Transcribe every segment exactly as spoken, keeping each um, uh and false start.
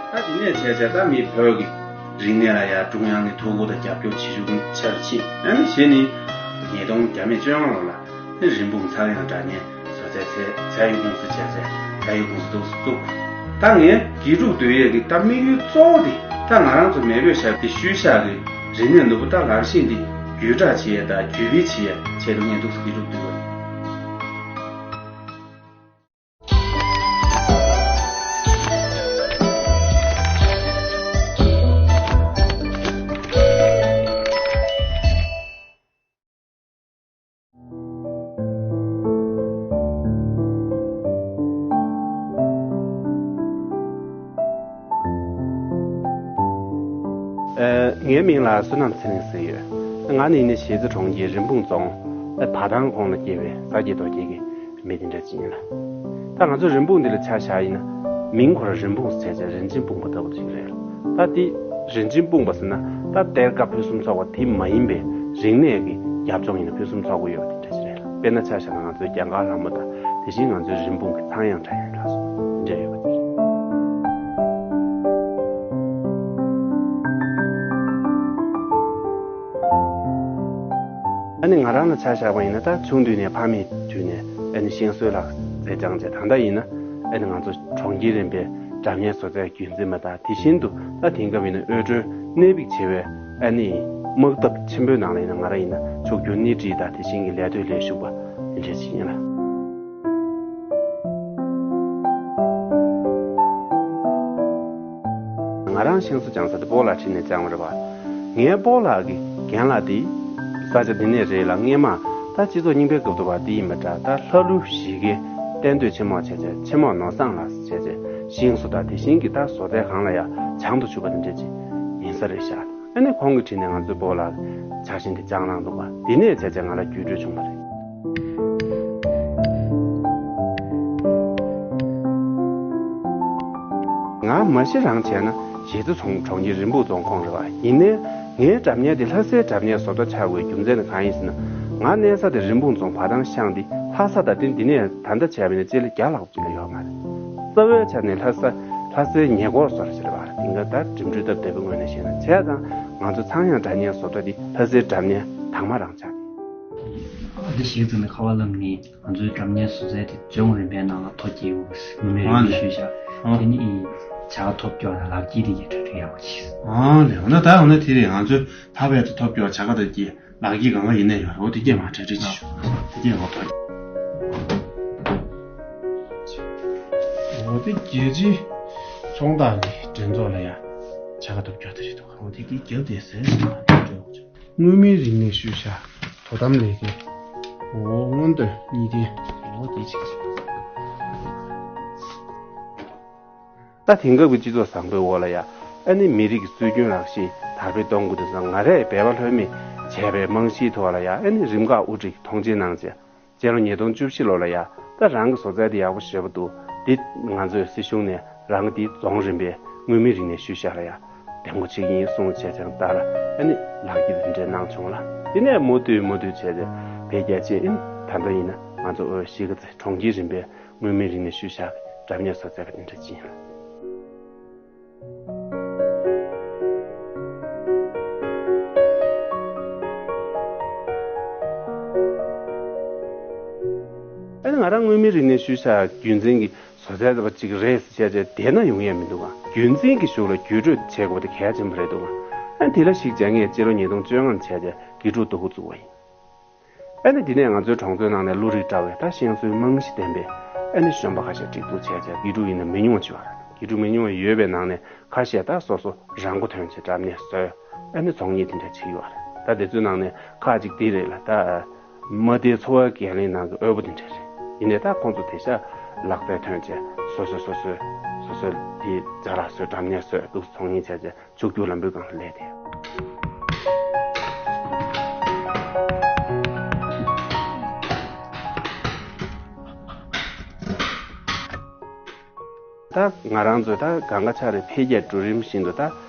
ད་དེ་ནས་བྱས་བྱས་ད་མི་བོད་ཀྱི་རིག་གནས་ལ་ཡང་ཀྲུང་དབྱང་གི་ཐུགས་ཁུར་དང་རྒྱབ་སྐྱོར་བྱེད་ཤུགས་ཆེ་རུ་ཕྱིན། ཨ་ནི་གཞི་ནི་ཉིས་སྟོང་བརྒྱ་མེད་བཅོ་ལྔ་ལོ་ལ་ནི་རིན་སྤུངས་ཚངས་དབྱངས་སྒྲ་སྙན་བཟོ་རྩལ་ཚད་ཚད་ཡོད་ཀུང་སི་བྱས་ཚད་ཚད་ཡོད་ཀུང་སི་འདུག་བཙུགས། ད་ངས་དགེ་ཕྲུག་སྡོད་ཡས་ཀྱི་ད་དམིགས་ཡུལ་གཙོ་བོ་དེ་ད་ང་རང་ཚོ་མེས་པོས་བཞག་དེ་ཤུལ་བཞག་གི་རིག་གནས་ནོར་བུ་ད་ལག་ཤེས་འདི་བརྒྱུད་བསྒྲགས་བྱེད་ཡས་དང་བརྒྱུད་སྤེལ་བྱེད་ཡས་ཆེད་དུ་ངས་འདུག་སེ་དགེ་ཕྲུག་སྡོད་ཡོད། ཨ། ངའི་མིང་ལ་བསོད་ནམས་ཚེ་རིང་ཟེར་ཡོད། ང་ནི་ནི་གཞིས་རྩེ་གྲོང་ཁྱེར་རིན་སྤུངས་རྫོང་བ་ཐང་ཁོངས་ལ་སྐྱེས་པའི་ས་སྐྱེས་རྡོ་སྐྱེས་ཀྱི་མི་དེ་འདྲ་ཅིག་ཡིན་ལ། ད་ང་ཚོ་རིན་སྤུངས་འདི་ལ་ཆ་བཞག་ཡིན་ན། མིང་ཁོ་རང་རིན་སྤུངས་ཟེར་བྱས་རིན་ཆེན་སྤུངས་པ་ལྟ་བུ་ཅིག་རེད་ལ། ད་འདི་རིན་ཆེན་སྤུངས་པ་ཟེར་ན་ད་གཏེར་ཁ་ཕུན་སུམ་ཚོགས་པ་དེ་མ་ཡིན་པའི་རིག་གནས་ཀྱི་རྒྱབ་ལྗོངས་ཡིན་ན་ཕུན་སུམ་ཚོགས་པོ་ཡོད་པ་དེ་འདྲ་ཅིག་རེད་ལ། དཔེར་ན་ཆ་བཞག་ན་ང་ཚོའི་གྱང་ཁ་ལྷ་མོ་དང་དེ་བཞིན་ང་ཚོའི་རིན་སྤུངས་ཀྱི་ཚངས་དབྱངས་སྒྲ་སྙན་ལ་སོགས་དེ་འདྲ་ཡོད་པ་དེ་རེད། ཨ་ནི་ང་རང་ལ་ཆ་བཞག་པ་ཡིན་ན་ད་ཆུང་དུས་ནས་ཕ་མའི་དུས་ནས་ཨ་ནི་ཤིང་བཟོའི་ལག་རྩལ་སྦྱངས་བྱས། ད་ལྟ་ཡིན་ན་ཨ་ནི་ང་ཚོ་གྲོང་ཁྱེར་རིམ་པའི་སྒྲ་སྙན་བཟོ་རྩལ་རྒྱུན་འཛིན་པ་དང་། དེ་བཞིན་དུ་ད་དེང་སྐབས་ཡིན་ན་དབུལ་སྒྲོལ་གནད་འབིགས་ཆེ་བའི་ཨ་ནི་དམག་འཐབ་ཆེན་པོའི་ནང་ལ་ཡིན་ན་ང་རང་ཡིན་ན་ཕྱུགས་སྒྱུར་སྣེ་ཁྲིད་དང་དེ་བཞིན་གྱི་ལས་གཏོད་ལས་ཞུགས་པ་དེ་འདྲ་ཞིག་ཡིན་ལ། ང་རང་ཤིང་བཟོ་སྦྱང་ས་དེ་སྤོ་ལགས་ཁྲིད་ནས་སྦྱངས་པ་རེད་པ། ངའི་སྤོ་ལགས་ཀྱི་རྒན་ལགས་དེ་ས་ཆ་འདི་ནས་རེད་ལ། སྔས་མ་ད་སྤྱི་ཚོགས་རྙིང་པའི་སྐབས་དུ་བ་འདི་ཡིན་པ་འདྲ། ད་ལྷ་ཀླུ་གཞིས་ཀའི་གཏན་སྡོད་ཆེན་མོ་བྱས་བྱས་ཆེན་མོ་ནོར་བཟང་ལགས་བྱས་བྱས་ཤིང་བཟོ་དང་དེ་བཞིན་གྱི་ད་བཟོ་ལྟའི་སྒང་ལ་ཡང་བྱང་དུ་ཆུབ་པ་དེ་འདྲ་ཅིག་ཡིན་ས་རེད་ཤག་ཨ་ནི་ཁོང་གིས་ཁྲིད་ནས་ང་ཚོའི་སྤོ་ལགས་ཕྱག་ཤིང་དེ་སྦྱངས་གནང་འདུག་པ། དེ་ནས་བྱས་བྱས་ང་ལ་བརྒྱུད་སྤྲོད་བྱུང་བ་རེད། ང་མ་གཞི་རང་བྱས་ན་གཞིས་རྩེ་རྫོང་གྲོང་ཁྱེར་རིན་སྤུངས་རྫོང་ཁོངས་རེད་པ། ཡིན་ནའི་ངའི་སྒྲ་སྙན་དེ་ལྷ་སའི་སྒྲ་སྙན་བཟོ་ལྟ་ཆགས་དགོས་རྒྱུ་མཚན་ནི་གང་ཡིན་ཟེར་ན། ང་གནས་ས་དེ་རིན་སྤུངས་རྫོང་བ་ཐང་ཤང་དེ་ལྷ་ས་དང་དེ་འདི་ནས་ད་ལྟ་བྱས་པ་ཡིན་ན་སྤྱི་ལེ་བརྒྱ་ལྷག་ཅིག་ལ་ཡོད་མ་རེད། རྩ་བའི་ཆ་ནས་ལྷ་ས་ལྷ་སའི་ཉེ་འཁོར་བཟོ་འདྲ་ཞིག་རེད་པ། དེང་སྐབས་ད་འགྲིམ་འགྲུལ་སྟབས་བདེ་པོའི་ངོས་ནས་བཤད་ན། བྱས་ཙང་ང་ཚོ་ཚངས་དབྱངས་སྒྲ་སྙན་བཟོ་གྲྭ་འདི་ལྷ་སའི་སྒྲ་སྙན་དྭངས་མ་རང་ཆགས། ཨ། འདི་གཞིས་རྩེ་ནས་ཁ་པར་བླངས་ནས་ང་ཚོའི་སྒྲ་སྙན་བཟོ་རྩལ་དེ་ལྗོངས་རིམ་པའི་ནང་ལ་ཐོ་བསྐྱལ་ཡོད། མི་མེད་རིག་གནས་ཤུལ་བཞག་ཨ་དེ་ནི་བྱ་དགའ་ཐོབ་སྐྱོར་དང་ལག་འཁྱེར་དེ་གའི་གྲ་སྒྲིག་ཡག་པོ་བྱས། ཨ་ལས། འོ་ན་ད་འོ་ན་དེ་རེད། ང་ཚོས་ད་བར་དུ་ཐོབ་སྐྱོར་བྱ་དགའ་དང་བཅས། ལག་གི་གང་ག་ཡིན་ནའི་ཡོད་རེད། འོ་དེ་སྐད་མ་གྲ་སྒྲིག་བྱེད་ཤོག་དེ་སྐད་ངོ་ཐོག་འོ་དེ་རྒྱལ་སྤྱིའི་ཚོང་རྟགས་ཀྱི་འགྲན་ཚོགས་ལ་ཡང་བྱ་དགའ་ཐོབ་རྒྱུ་དེ་རེད་འདུག་འོ་དེ་གི་རྒྱབ་དེ་ཟེར་ཟེར་བ་དེ་འདྲ་འོ་ཅོ། མངོན་མིན་རིག་གནས་ཤུལ་བཞག་དོ་དམ་ལས་ཀའི། འོ་མངོན་འདོད་གཉིས་ལྡན། འོ་དེ་ཅིག་ད་དེང་སྐབས་ཀྱི་སྤྱི་ཚོགས་བཟང་པོའི་འོག་ལ་ཡ། ཨ་ནི་མི་རིགས་ཀྱི་སྲོལ་རྒྱུན་ལག་ཤེས་དར་སྤེལ་གཏོང་དགོས་དུས་ཙང་། ང་རས་སྦལ་པ་ལྷོད་མེད་བྱས་པའི་རྨང་གཞིའི་ཐོག་ལ་ཡ། ཨ་ནི་རིམ་ཁག་དབུ་ཁྲིད་མཐོང་ཆེན་གནང་བྱས། སྤྱི་ལོ་ཉིས་སྟོང་བཅུ་བཞི་ལོ་ལ་ཡ། ད་རང་གི་བཟོ་རྩལ་དེ་ཡག་པོ་ཞེ་པོ་འདུག་འདི་ང་ཚོའི་སྲིད་གཞུང་ནས་རང་གི་འདི་རྫོང་རིམ་པའི་མངོན་མིན་རིག་གནས་ཤུལ་བཞག་ལ་ཡ་འདེམས་བསྐོ་བྱེད་ཀྱི་ཡིན་གསུངས་བྱས་ཙང་། ད་ལ་ཨ་ནི་ལག་འཁྱེར་འདི་འདྲ་གནང་བྱུང་ལ། དེ་ནས་མུ་མཐུད་མུ་མཐུད་བྱས་ཏེ་འཕེལ་རྒྱས་ཕྱིན། ཨ་ནི་ད་ལྟ་ཡིན་ན་ང་ཚོ་འོ་གཞིས་ཀ་རྩེ་གྲོང་ཁྱེར་རིམ་པའི་མངོན་མིན་རིག་གནས་ཤུལ་བཞག་གི་སྒྲ་སྙན་བཟོ་རྩལ་པ་དེ་འདྲ་ཅིག་ཡིན། ཨ་ནི་ང་རང་མངོན་མིན་རིག་གནས་ཤུལ་བཞག་རྒྱུན་འཛིན་གྱི་བཟོ་རྩལ་པ་ཅིག་རེད་ཟེར་བྱས་བསྡད་ན་ཡོང་ཡས་མི་འདུག་ག་རྒྱུན་འཛིན་གྱི་གཞུག་ལ་བརྒྱུད་སྤྲོད་བྱེད་དགོས་པ་དེ་གལ་ཆེན་པོ་རེད་འདུག་ག་ཨ་ནི་དེ་ལ་གཞིགས་བྱས་ངས་སྤྱི་ལོ་ཉིས་སྟོང་བཅོ་ལྔ་ལ་བྱས་བྱས་དགེ་ཕྲུག་ལྟོ་གུ་བཙུགས་པ་ཡིན། ཨ་ནི་དེ་ནས་ང་ཚོའི་གྲོང་ཚོའི་ནང་ནས་བློ་རིག་བཀྲ་བའི་ད་ཤེས་ཡོན་རྨང་གཞི་ལྡན་པའི་ཨ་ནི་གཞོན་པ་ཁ་ཤས་སྒྲིག་འཛུགས་བྱས་བྱས། དགེ་ཕྲུག་ཡིན་ན་མི་ཉུང་བ་ཅིག་ཡོད་རེད། དགེ་ཕྲུག་མི་ཉུང་བ་ཡོད་པའི་ནང་ནས་ཁ་ཤས་ད་སོ་སོ་རང་མགོ་ཐོན་བྱས་སྒྲ་སྙན་བཟོས། ཨ་ནི་རྫོང་གཉེར་དེ་འདྲ་བྱེད་ཀྱི་ཡོད་རེད། ད་དེ་ཚོའི་ནང་ནས་ཁག་ཅིག་དེ་རེད་ལ། ད་མ་མཐའི་འཚོ་བ་འགན་ལེན་ནང་གི་དབུལ་པོ་དེ་འདྲ་རེད། ཡིན་ནའི་ད་ཁོང་ཚོ་དེ་ཤ་ལག་རྩལ་ཐོན་བྱས་སོ་སོ་སོ་སོའི་སོ་སོའི་དེ་ཅ་ལག་བཟོས། སྒྲ་སྙན་བཟོས། འདུག་རྫོང་གཉེར་བྱས་བྱས། ཕྱུག་འགྱུར་ལམ་བུའི་སྒང་ལ་སླེབས་ཏེ། ད་ང་རང་ཚོའི་ད་སྒང་ག་ཆ་རེ་འཕེལ་རྒྱས་འགྲོ་རིམ་བཞིན་དུ་ད་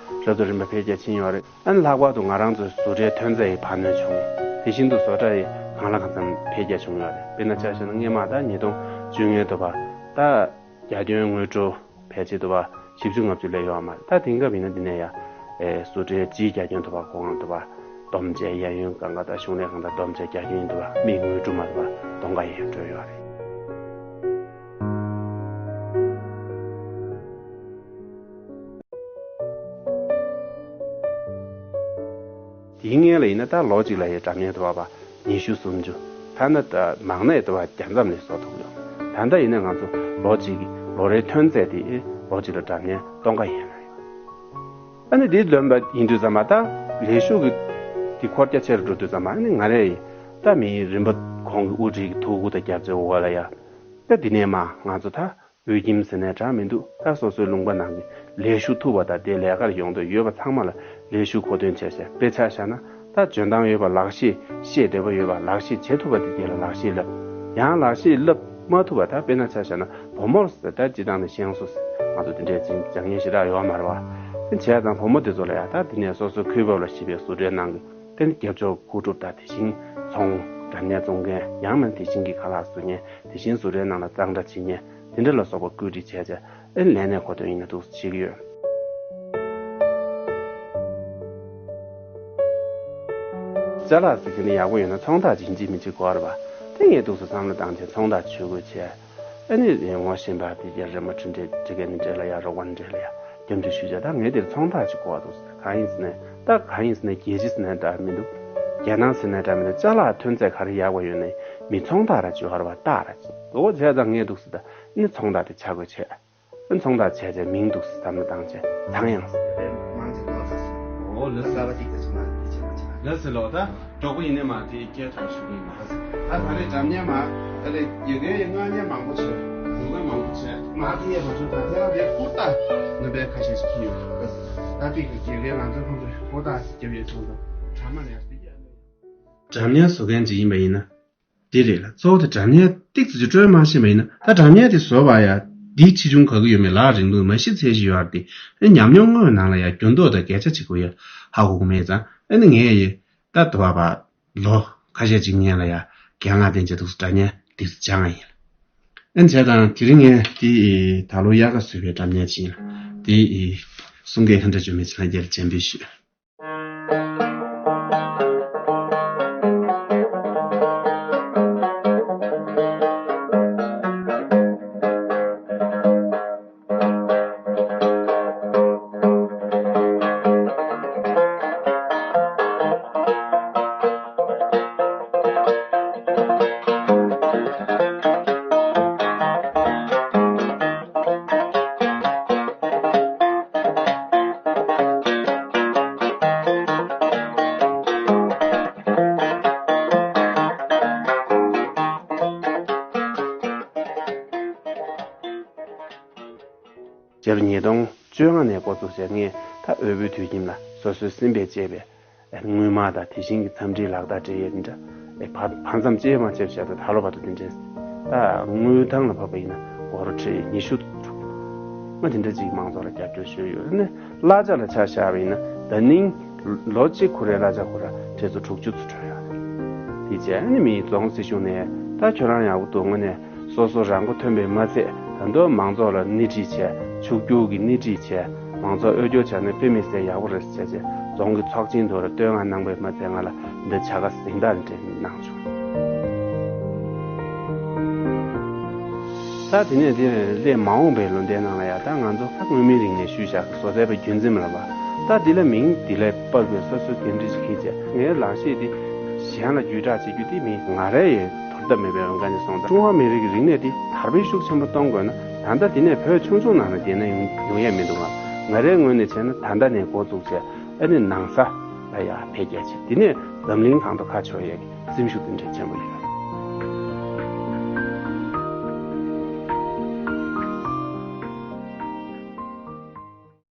རབ་ཏུ་རིམ་པ་འཕེལ་རྒྱས་ཕྱིན་ཡོད་རེད། ཨ་ནི་ལྷག་པར་དུ་ང་རང་ཚོའི་བཟོ་གྲྭའི་ཐོན་རྫས་ཡི་འཕར་སྣོན་བྱུང་། དེ་བཞིན་དུ་བཟོ་གྲྭ་ཡི་གང་ལ་གང་འཚམ་འཕེལ་རྒྱས་བྱུང་ཡོད་རེད། དཔེར་ན་ཆ་བཞག་ན་སྔས་མ་ད་ཉིས་སྟོང་བཅོ་ལྔའི་དུ་བ་ད་རྒྱ་ཁྱོན་དངུལ་ཀྲོའུ་ཕལ་ཆེར་དུ་བ། བཞི་བཅུ་ལྔ་བཅུ་ལས་ཡོད་མ་རེད། ད་དེང་སྐབས་ཡིན་ན་འདི་ནས་ཡ། ཨེ་བཟོ་གྲྭའི་སྤྱིའི་རྒྱ་ཁྱོན་ཐུབ་པ་གོ་འང་ཐུབ་པ་བསྡོམས་བྱས་གཡས་གཡོན་གང་ག་དང་གཞུང་ལས་ཁང་དང་བསྡོམས་བྱས་རྒྱ་ཁྱོན་ཐུབ་པ་མི་དངུལ་ཀྲུ་མ་ཐུབ་པ་སྟོང་ཁ་ཡན་འགྲོ་ཡོད་རེད། དེའི་སྔོན་ལ་ཡིན་ན་ད་ལོ་གཅིག་ལ་ཡི་སྒྲ་སྙན་ཐུབ་པ་ཉི་ཤུ་སུམ་ཅུ། ཐ་ན་ད་མང་ན་ཡི་ཐུབ་པ་བརྒྱ་མཚམས་ལས་བཟོ་ཐུབ་ཡོང་། ད་ལྟ་ཡིན་ན་ང་ཚོ་ལོ་གཅིག་གི་ལོ་རེའི་ཐོན་རྫས་དེ་ལོ་གཅིག་ལ་སྒྲ་སྙན་སྟོང་ཁ་ཡན་ལ་ཡོད། ཨ་ནི་འདི་ལོན་པ་ཡིན་དུས་ཙམ་པ་ད་ལས་ཞུགས་ཀྱི་འདི་འཁོར་རྒྱ་ཆེ་རུ་འགྲོ་དུས་ཙམ་པ་ཨ་ནི་ང་རེ་ཡི་ད་མི་རིམ་པ་གོང་གི་དབུ་ཁྲིད་ཀྱི་ཐུགས་ཁུར་དང་རྒྱབ་རྩེ་འོག་ལ་ཡ། ད་འདི་ནས་མ་ང་ཚོ་ད། དབུལ་ཁྱིམ་ཟེར་ནའི་དྲག་མི་འདུག་ད་སོ་སོའི་ལུང་པ་ནང་གི་ལས་ཞུགས་ཐུབ་པ་དང་དེ་ལས་ཀར་ཡོང་འདོད་ཡོད་པ་ཚང་མ་ལ་ལས་ཞུགས་མཁོ་འདོན་བྱས་བྱས་དཔེ་ཆ་བཞག་ན་ད་འཇོན་ཐང་ཡོད་པ་ལག་ཤེས་ཤེས་འདོད་པ་ཡོད་པ་ལག་ཤེས་བྱེད་ཐུབ་པ་དེ་དེ་ལ་ལག་ཤེས་བསླབ། ཡང་ལག་ཤེས་བསླབ་མ་ཐུབ་པ་ད་དཔེར་ན་ཆ་བཞག་ན་བུ་མོར་ཟེར་ད་སྤྱི་བཏང་ནས་ཤེས་ཡོན་སོ་སོ་ང་ཚོ་དེ་འདྲའི་ཅིག་སྦྱང་མཁན་ཞེ་དྲག་ཡོད་མ་རེད་བ། དེ་བྱས་ཙང་བུ་མོ་དེ་ཚོ་ལ་ཡང་ད་དེ་ནས་སོ་སོའི་ཁུལ་བབ་ལ་གཞིགས་པའི་བཟོ་གྲྭའི་ནང་གི་དེ་ནི་རྒྱབ་ཕྱོགས་མཁོ་སྒྲུབ་དང་དེ་བཞིན་ཚོང་སྒྲ་སྙན་བཙོང་མཁན་ཡང་མིན་དེ་བཞིན་གྱི་ཁ་ལག་བཟོ་མཁན་དེ་བཞིན་བཟོ་གྲྭའི་ནང་ལ་གཙང་སྦྲ་བྱེད་མཁན་དེ་འདྲ་ལ་སོགས་པ་བཀོད་སྒྲིག་བྱས་བྱས་ཨེ་ལས་གནས་མཁོ་འདོན་ཡིན་ན་འདུག་བྱེད་ཀྱི་ཡོད། ཅ་ལག་ཟེར་མཁན་ནི་ཡག་པོ་ཡོད་ན་ཚོང་རྟགས་ཅིག་ཡིན་གཅིག་མིན་གཅིག་དགོས་རེད་པ། དེ་ངས་འདུག་སེ་བསམ་བློ་བཏང་བྱས་ཚོང་རྟགས་ཇུས་འགོད་བྱས། ཨ་ནི་ངོ་ཤེས་པ་དེ་རྒྱ་རི་མོ་འབྲི་འདྲེ་འབྲི་མཁན་འདྲེ་ལ་ཡ་རོགས་པ་འདྲེ་ལ་ཡ་སྐྱབས་འཇུག་ཞུས་བྱས་ད་ངས་དེར་ཚོང་རྟགས་ཅིག་དགོས་འདུག་ཟེར་གང་ཡིན་ཟེར་ནས་ད་གང་ཡིན་ཟེར་ནས་རྒྱལ་སྤྱི་ཟེར་ནས་འདྲ་མི་འདུག་རྒྱལ་ནང་ཟེར་ནས་འདྲ་མི་འདུག་ཅ་ལག་ཐོན་རྫས་ག་རེ་ཡག་པ་ཡོད་ནའི་མི་ཚོང་རྟགས་ར་བཅོས་ཧར་བ་རྟགས་ར་བཅོས་འོ་བྱས་ད་ངས་འདུག་ཟེར་ད་ཨ་ནི་ཚོང་རྟགས་དེ་ཆ་བགོས་བྱས། ཚོང་རྟགས་བྱས་བྱས་མིང་འདུག་བསམ་བློ་བཏང་བྱས་ཚང་ཡང་ཟེར། མང་ཆེ་ཏོག་ཙམ་ཟེར། འོ་ལགས་སོ། ལ་བ་ཏིག་ཏ་ཆུ་མ་ཏི་ཆེན་པོ་ཆེ། ལགས་སོ་ལོ་ད་གྲོགས་པོ་ཡིན་ནས་མ་དེ་སྐད་ཐོག་ཞུ་གི་ཡིན་པ། ད་ད་རེས་འགྲམ་ཉལ་མ་ད་རེས་དགེ་རྒན་ཡི་མངགས་ཉལ་མང་པོ་བྱས། ངོ་མ་མང་པོ་བྱས། མ་དེ་ཡས་མ་བྱུང་ད་ཐེ་བ་དེ་ཀུར་ཏ་ནུ་བའི་ཁ་ཤས་ཤིག་ཁྱི་ཡོད། ད་ཏིག་གི་དགེ་རྒན་ང་ཚོ་ཁོང་ཚོས་ཀུར་ཏ་ཞིག་རྒྱབ་ཡོད་སོང་ད་གྲ་མ་ནས་ཡར་སི་རྒྱ་ལོ། འགྲམ་ཉལ་བཟོ་མཁན་ཅིག་ཡིན་པ་ཡིན་ན། འདི་རེད་ལ་གཙོ་བོ་དེ་འགྲམ་ཉལ་ཏིག་ཙི་ཅིག་སྤྲོད་མ་ཤེས་པ་ཡིན་ན་ད་འགྲམ་ཉལ་དེ་བཟོ་བ་ཡ་འདི་ཆེ་ཆུང་ག་གི་ཡོད་མེད་ལག་རིང་ཐུང་མ་ཤི་ཚད་ཞིག་ཡོད་རེད་དེ་ཨེ་ཉམས་མྱོང་དངོས་ནང་ལ་ཡ་འགྱུར་ལྡོག་དང་གལ་ཆ་ཆེ་གོ་ཡ་ཧ་གོ་གི་མེད་ཙང་ཨེ་ནི་ངས་ཡི་ད་དུ་བ་བ་ལོ་ཁ་ཤས་ཅིག་སྔན་ལ་ཡ་རྒན་ལགས་བསྟན་བྱས་འདུག་སེ་འགྲམ་ཉལ་འདི་ཚོ་སྦྱང་ཡ་ཡིན་ལ་ཨེ་བྱས་ཙང་དེ་རིང་ངས་དེ་ད་ལོ་དབྱར་ཁ་བཟོས་པའི་འགྲམ་ཉལ་ཅིག་ཡིན་ལ་དེ་གསུང་སྐད་ཧ་འདྲ་བྱུང་མེད་ཚེ་ལྷན་རྒྱས་ལ་སྤྱན་འབུལ་ཞུ། སྤྱི་ལོ་ཉིས་སྟོང་བཅོ་ལྔ་ནས་འགོ་བཙུགས་བྱས་ངས་ད་དབུལ་པོའི་དུད་ཁྱིམ་ལ་སོ་སོའི་སེམས་པས་གཅེས་པའི་དངུལ་སྨར་དང་དེ་བཞིན་གྱི་འཚམས་འདྲིའི་ལག་རྟགས་སྤྲད་ཡས་འདི་འདྲ་བར་མཚམས་བཅད་མ་བཅད་བྱས་ད་ད་ལོ་བར་དུ་འདི་འདྲས་ད་དངུལ་ཐང་ལ་བབས་པ་ཡིན་ན་སྒོར་ཁྲི་ཉི་ཤུ་དྲུག་ཅུ་མ་དེ་འདྲ་ཅིག་མང་ཚོགས་ལ་རྒྱབ་སྐྱོར་ཞུས་ཡོད་ནས་གླ་ཆ་ལ་ཆ་བཞག་པ་ཡིན་ན་ད་ནིང་ལོ་གཅིག་ཁོ་རའི་གླ་ཆ་ཁོ་ར་ཁྲི་ཚོ་དྲུག་ཅུ་ཚོ་གྲོལ་ཡོད་རེད། དེ་རྗེས་ནི་མིའི་རྫོང་སྲིད་གཞུང་ནས་ད་ཁྱོད་རང་ཡག་པོ་འདུག་དངོས་གནས། སོ་སོ་རང་མགོ་ཐོན་པས་མ་ཚད་ད་དུང་མང་ཚོགས་ལ་སྣེ་ཁྲིད་བྱས་ཕྱུག་འགྱུར་གྱི་སྣེ་ཁྲིད་བྱས་མང་ཚོགས་དབུལ་སྐྱོར་བྱས་ན་དཔེ་མི་སྲིད་ཡག་པོ་རེད་ཟེར་བྱས་རྫོང་གི་ཚོགས་ཆེན་དུ་ལ་བསྟོད་བསྔགས་གནང་པས་མ་ཚད་ང་ལ་འདི་བྱ་དགའ་གཟེངས་རྟགས་འདྲ་གནང་བྱུང་། ད་དེ་ནས་དེ་སླད་མ་འོངས་པའི་ལོ་ཟླའི་ནང་ལ་ཡང་ད་ང་ཚོ་ད་མངོན་མིན་རིག་གནས་ཤུལ་བཞག་གི་བཟོ་ལྟའི་བརྒྱུད་འཛིན་མ་ལ་བ་ད་འདི་ལ་མིང་འདི་ལས་པར་བའི་སོ་སོའི་འགན་འཁྲི་ཞིག་འཁྱེར་བྱས་ངའི་ལག་ཤེས་འདི་གཞན་ལ་བརྒྱུད་བསྒྲགས་བྱེད་རྒྱུ་འདི་མི་ང་རའི་ཡི། བར་ཐབས་མེད་པའི་རང་དགའ་ནས་སོང་ཙང་ཀྲུང་ཧྭ་མི་རིགས་ཀྱི་རིག་གནས་འདི་དར་སྤེལ་ཤུགས་ཆེན་པོ་གཏོང་དགོས་ན་ད་ལྟ་འདི་ནས་བོད་ཆུང་ཆུང་ནང་ནས་བསྡད་ན་ཡོང་ཡོང་ཡས་མི་འདུག་ང་ང་རའི་ངོས་ནས་བྱས་ན་ད་ལྟ་ནས་འགོ་བཙུགས་བྱས་ཨ་ནི་ནང་ས་ལ་ཡང་འཕེལ་རྒྱས་བྱེད་འདི་ནས་འཛམ་གླིང་གང་དུ་ཁ་ཕྱོགས་ཡས་ཀྱི་སེམས་ཤུགས་འདི་འདྲ་ཆེན་པོ་ཡོད།